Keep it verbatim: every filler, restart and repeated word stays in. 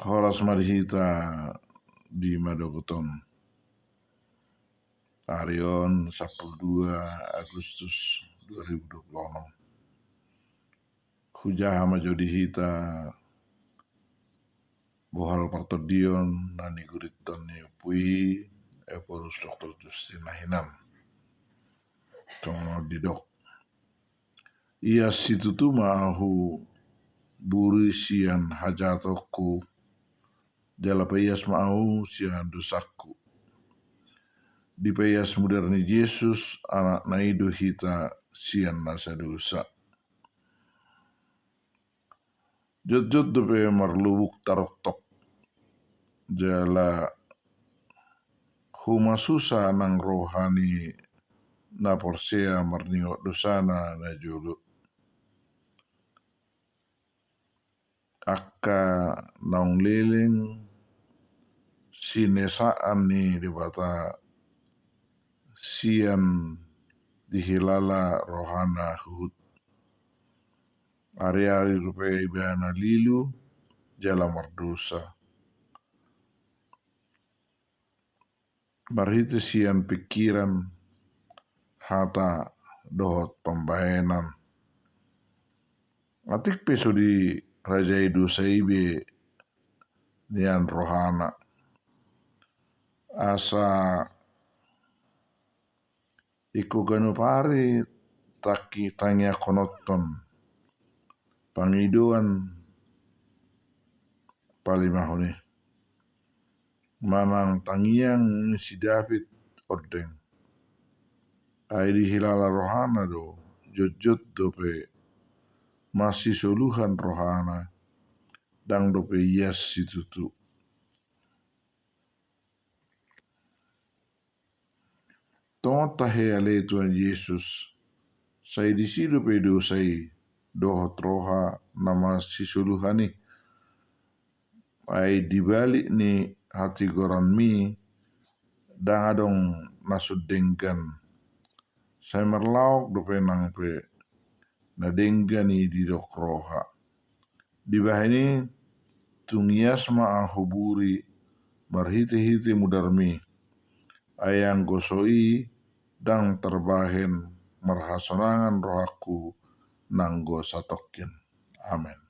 Horas ma di hita di madokton. Ari on sampulu dua Agustus dua ribu dua puluh enam. Hujaha ma jo di hita bohal partondion na niguriton ni ompu i Ephorus Doktor Justin na hinan. Songon on didok: Ias situtu ma ahu buri sian hajahatonku, jala paias ma ahu sian dosangku. Dipaias mudar ni Jesus, Anakna i do hita sian nasa dosa. Jotjot dope marlubuk taroktok, jala humasusa nang roha ni na porsea marningot dosana na jolo. Angka naung leleng sinesaan ni Debata sian dihilala rohana huhut. Ari-ari dope ibana lilu jala mardosa. Marhite sian pingkiran, hata dohot pambahenan. Atik pe so dirajai dosa i be nian rohana. Asa ingkon ganup ari tangki tangiangkononton pangidoan palimahon i. Manang tangiang ni si David ondeng. Ai dihilala rohana do, jotjot dope masisoluhan rohana, ndang dope ias situtu. Tongon tahe ale Tuhan Jesus, sai disi dope dosa i dohot roha na masisoluhan i. Ai di balik ni hatigoranmi ndang adong na so denggan. Sai marlaok dope nang pe na denggan i didok roha. Dibahen i tung ias ma ahu buri marhitehite mudarmi. Ai anggo so i ndang tarbahen marhasonangan rohangku nanggo satongkin. Amen.